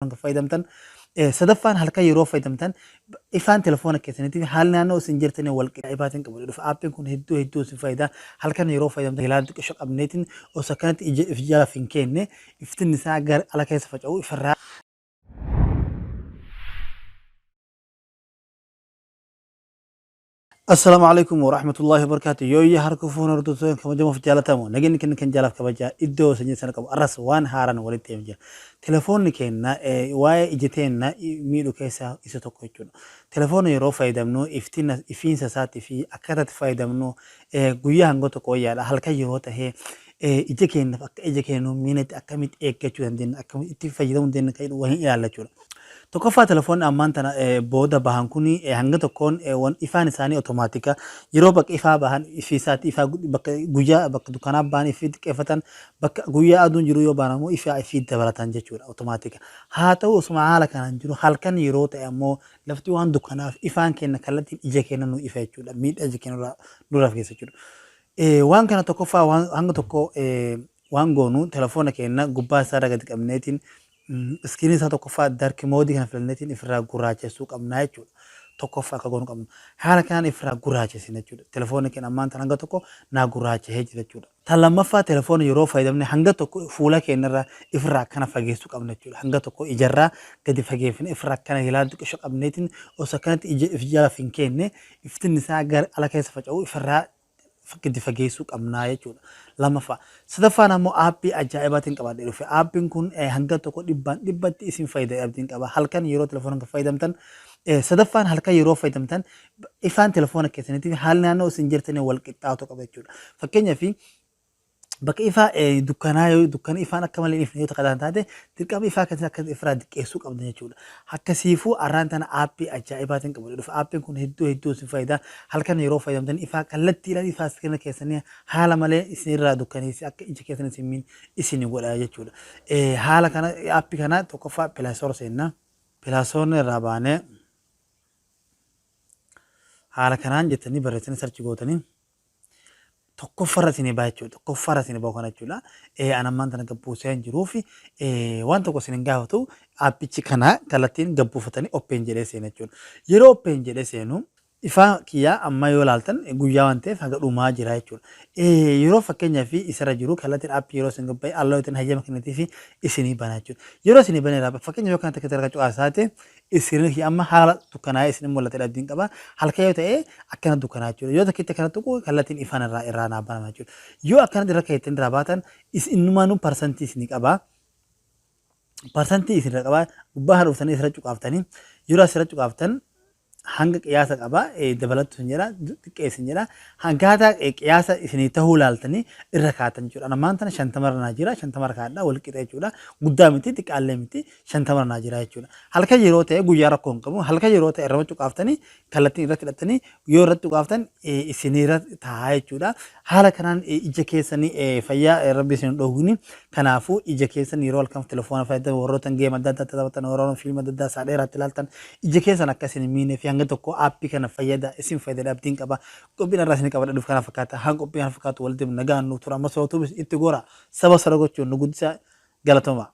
Kan fayyadamtan. Sadaffaan, halkan yeroo fayyadamtan ifaan telefoona keessaniitii fi haalli naannoo isin jirtanii wal qixa ifaatiin qabu dhufa. Aappiin kun hedduu hedduu isin fayyada. Halkan yeroo fayyadamtan ilaaltu xiqqisho qabneetiin osoo akkanatti ija if jala hin keenne iftinni isaa gara ala keessa faca'u ifirraa. Assalaamu alaikum wa rahmatullahi wa barakatuh. Yooyya harka fuuna hordoftoota kabajamoo fi jaalatamoo, nageenyi kenna kan jaalaaf kabajaa iddoo sanyii sana qabu arras waan haaraan walitti deemu jira. Telefoonni keenya waa'ee ija teenna miidhu keessaa isa tokko jechuudha. Telefoona yeroo fayyadamnu iftina ifiinsa isaatii fi akkaataa itti fayyadamnu guyyaa hanga tokko wayyaadha. Halkan yeroo ta'e ija keenyaaf akka ija keenya nu miinetti akkamitti eeggachuu dandeenya, akkamitti itti fayyadamuu dandeenya kan jedhu waliin ilaalla jechuudha. Tokkoffaa, telefoonni ammaan tana booda bahan kun hanga tokkoon ifaan isaanii otomaatika. Yeroo bakka ifaa bahan ifiisaatti ifaa, bakka guyyaa bakka dukkanaa bahan ifii xiqqeeffatan, bakka guyyaa aduun jiru yoo bahan ammoo ifaa ifii dabalatan jechuudha otomaatika. Haa ta'u, osuma haala kanaan jiru halkan yeroo ta'e ammoo lafti waan dukkanaaf ifaan keenya kallattiin ija keenya nu ifa jechuudha. Miidhaa ija keenya nurraa geessa jechuudha. Waan kana tokkoffaa waan hanga tokko waan goonu, telefoona keenya gubbaa isaa irra gadi qabneetiin iskiriinii isaa tokkoffaa dark mode kana filanneetiin ifirraa gurraachessuu qabna jechuudha. Tokkoffaa akka goonu qabnu. Haala kanaan ifirraa gurraachessina jechuudha. Telefoonni keenya ammaan tan hanga tokko naa gurraachahee jira jechuudha. Tan lammaffaa, telefoona yeroo fayyadamne hanga tokko fuula keenyarraa ifirraa akkana fageessuu qabna jechuudha. Hanga tokko ijarraa gadi fageeffine ifirraa akkana ilaaltu xiqqisho qabneetiin osoo akkanatti ija if jala hin keenne iftinni isaa gara ala keessa faca'u ifirraa gadi fageessuu qabnaa jechuudha. Lammaffaa. Sadaffaan ammoo aappii ajaa'ibaatiin qabadhee dhufe. Aappiin kun hanga tokko dhibbaan dhibbatti isin fayyada abdiin qaba. Halkan yeroo telefoona kan fayyadamtan, sadaffaan, halkan yeroo fayyadamtan ifaan telefoona keessaniitii fi haalli naannoo isin jirtanii wal qixxaatu qaba jechuudha. Fakkeenyaaf, bakka ifaa dukkanaa yoo dukkana ifaan akka malee ifne yoo takka taate, dirqama ifaa akkasii akka ifirraa xiqqeessuu qabdan jechuudha. Akkasiifuu arraan tana aappii ajaa'ibaatiin qabadhee dhufe. Aappiin kun hedduu hedduu isin fayyada. Halkan yeroo fayyadamtan ifaa kallattiidhaan ifaa iskiriina keessanii haala malee isinirraa dukkaneessee akka ija keessan isin miin isin godha jechuudha. Haala kana aappii kana tokkoffaa Play Store seenna. Play Store irraa baanee haala kanaan jettanii barreessanii search gootanii tokkoffarra isinii ba'a jechuudha. Tokkoffarra isinii ba'a kana jechuudha. An ammaan tana gabbuusee hin jiruuf waan tokko isin hin gaafatu. Aappichi kana kallattiin gabbuufatanii open jedhee seena jechuudha. Yeroo open jedhee seenu ifaa kiyyaa amma yoo ilaaltan guyyaa waan ta'eef haga dhumaa jira jechuudha. Yeroo fakkeenyaaf isarra jiru kallattiin aappii yeroo isin gabbaa'e alloo ittiin hayyama kennitii fi isinii bana jechuudha. Yeroo isinii bane irraa fakkeenyaaf yoo kana takka irra cuqaasaa ta'e, iskiriinii kiyya amma haala dukkanaa'ee isin mul'ate abdiin qaba. Halkan yoo ta'e akkana dukkanaa jechuudha. Yoo takkitti akkana tuqu kallattiin ifaan irraa naa banama jechuudha. Yoo akkanatti irra keettan irraa baatan innumaanuu parsantii isinii qaba. Parsantii isinirra qaba. Gubbaa kana dhuftanii asirra cuqaaftanii, yeroo asirra cuqaaftan hanga qiyaasa qaba, dabalattu isin jedha, xiqqeessi isin jedha, hangaataa qiyaasa isinii tahuu laaltanii irra kaatan jechuudha. Ammaan tana 50rra naa jira, 50rra kaadha, wal qixa jechuudha. Guddaa miti, xiqqaallee miti, 50rra naa jira jechuudha. Halkan yeroo ta'e, guyyaa rakkoo hin qabu. Halkan yeroo ta'e irra cuqaaftanii kallattiin irratti hidhattanii yoo irratti cuqaaftan isinirra ta'a jechuudha. Haala kanaan ija keessanii fayyaa rabbi isin hin dhoowwini. Kanaafuu ija keessan yeroo halkan telefoona fayyadaman, warroota game adda addaa taphatan, warroota fiilma adda addaa isaa dheeraatti ilaaltan, ija keessan akka isin hin miine fi hanga tokko aappii kana fayyada isin fayyada abdiin qaba. Qophiin irraa isin qabadha dhufu kana fakkaata. Haan qophii kana fakkaatu walitti nagaan nu tura. Ammas itti gora saba sora gochuun nu guddisa, galatooma.